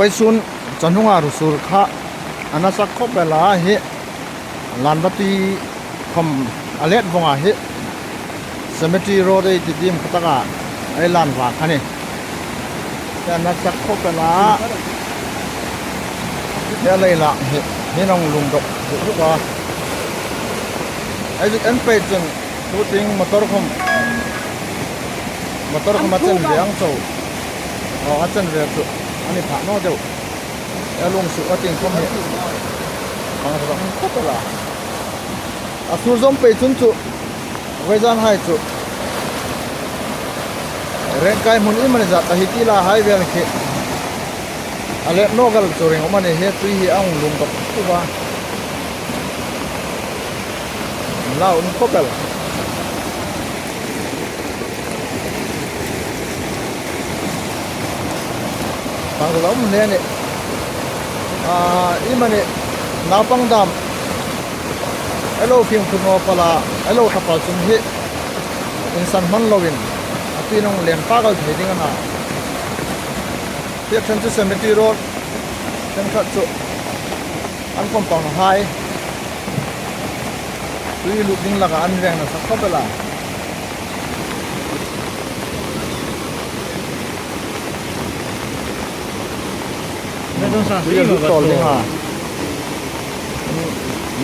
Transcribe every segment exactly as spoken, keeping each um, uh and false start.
Vawisun chawhnunga ruo sur kha a nasa khawp el a, hi Lanvati khom a let vawng a, hi Cemetery Road ei ti dim kha taka ei lan va kha ni. Hi a nasa khawp el a, hi a lei lak hi, hi nong lungdawk hluk a. Ei zuk en pei chun, tu ting motor khom, motor khom a chen ve ang chau. Aw, a chen ve chu a ni phah naw deu. A lung suk a ting khom hi. Pang rak khawp el a. A sur zawm pei chun chu, vawizan hai chu Rengkai hmun iemani zat a hi ti la hai vel khi a let naw gal chu ring um a ni, hi tui hi a hung lungdawk hluk a. La um khawp el. Pang rak um hle ni. A, iemani naupang dam ei lo fimkhur naw pal a, ei lo ṭha pal chun hi insan hman loin a tui nong leng pa gal thei ding a na. Hi a ṭhen chu Cemetery Road, ṭhenkhat chu an compound hai tui lut ding laka an veng nasa khawp el a. Tui a lut tawl ding a.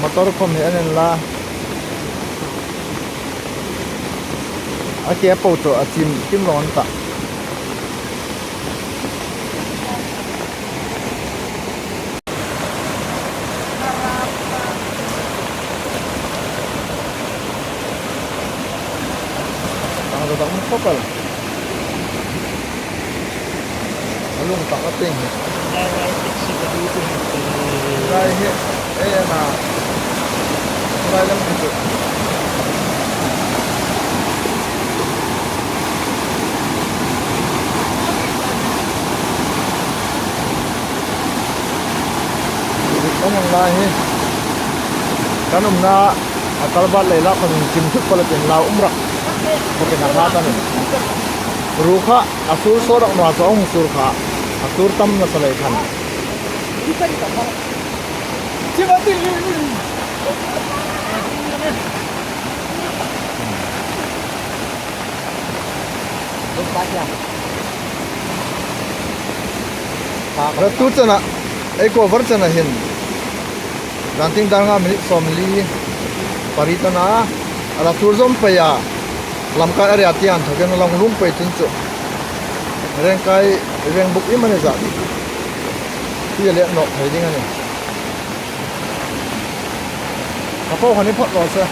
Motor khom hi an en la. A ke po chu a chim kim lo an ta. Ang ro dang khawp el. A lung tak a ting hi. Lai hi, ei a na. Lai lam hi chu. Kan hung lai hi. Kan umna a kalbat lei la kan hung chim thut pal a tin lau um rak. Ko ke na ha ta ni. Ruo kha a sur sawt rak naw a, chu a hung sur kha a sur tam nasa lei khan. Rat tu chena, ei cover chena hin, dan ting dan nga minute sawmli pariet a na, a la sur zawm pei a, Lamka area tieng thawkin a la hung lung pei chun chu Rengkai, Rengbuk iemani zat tui a let nawk thei ding a nih. Ka po khan ei phawt naw se.